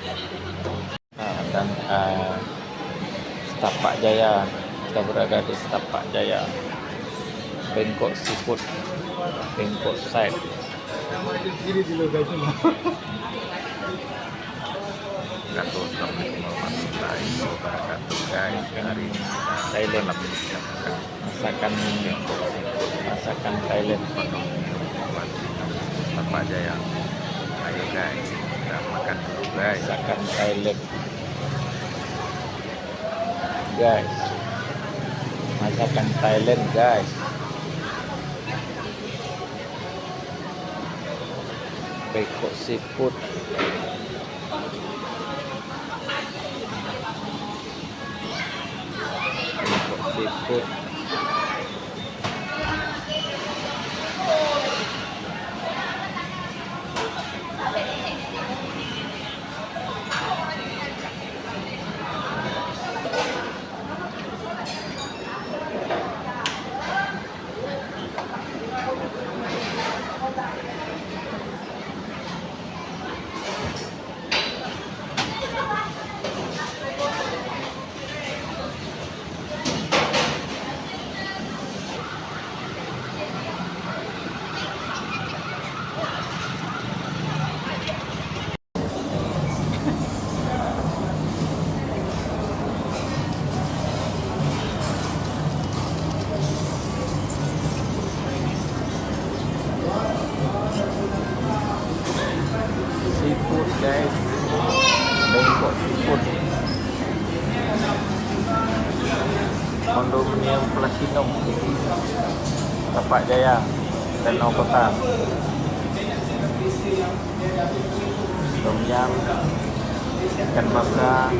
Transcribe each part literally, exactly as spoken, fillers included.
Ah, dan, ah, Setapak Jaya. Kita berada di Setapak Jaya. Bangkok Seafood. Bangkok Side. Assalamualaikum warahmatullahi wabarakatuh, guys. Hari ini kita Thailand. Makan, masakan Thailand. Apa aja ya? Ayo guys, kita makan dulu guys. Masakan Thailand. Guys. Masakan Thailand guys. Bangkok Seafood. Bangkok Seafood. Seafood, guys. Bangkok Seafood. Kondominium Platinum. Setapak Jaya, Danau Kota. Tom yam, ikan bakar,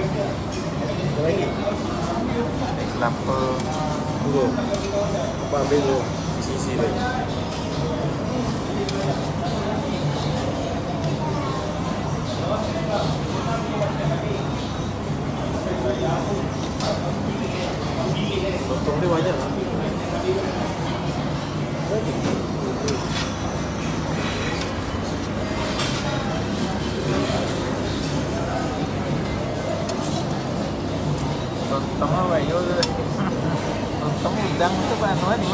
es kelapa. Tunggu. Apa ambil dulu? Isi-isi dulu. Lontong dia banyak lah. Lontong apa yo? Lontong udang tu apa anu tadi?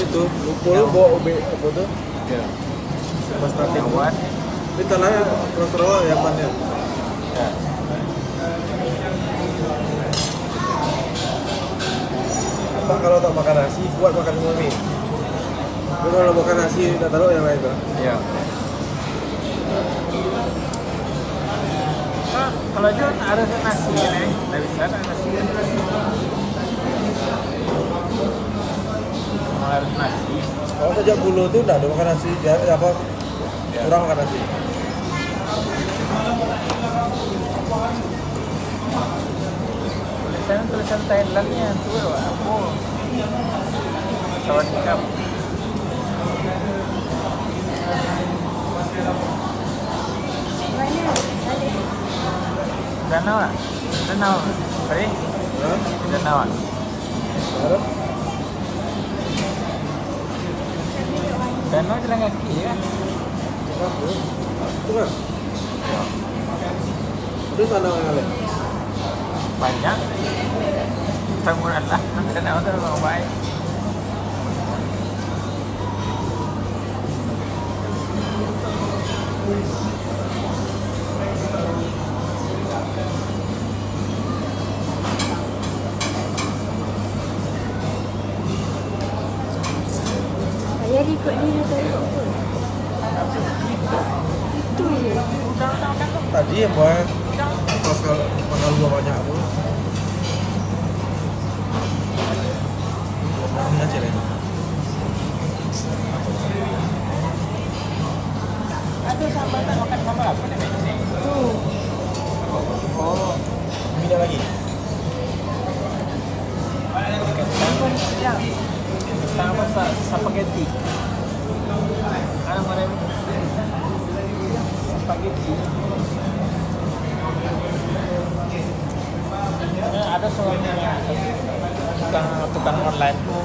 Itu, lupa lu bawa ubek apa tu? Ya. Pas tadi. Awan. Ini tanahnya kolesterol ya, pan ya. Ya. Apa kalau tak makan nasi, kuat makan semua ni? Lu kalau makan nasi, tak tahu yang lain tu. Ya. Nah, kalau John harus nasi kan, eh? Nggak bisa ada nasi kan? Kalau harus nasi. Kalau sejak dulu tu nggak ada makan nasi, dia apa? Ya. Kurang makan nasi. Tulisan-tulisan Thailand ni yang tu apa? Sawadee krab. Danau ah? Danau. Sorry? Hah? Danau ah? Baru? Danau jalan kaki ya? Itu kan? Itu sana yang ada. Banyak. Bangunan lah. Danau tu baik. Ayah ikut ni, dia tarik apa? Itu je. Tadi yang buat pasal, pasal dua banyak tu. Ini aja lah. Ada sambal tak makan sambal apa ni? Tu. Oh, minyak lagi. Sama sa-, spaghetti. Ada mana? Spaghetti. Ada seorang tukang, tukang online tu.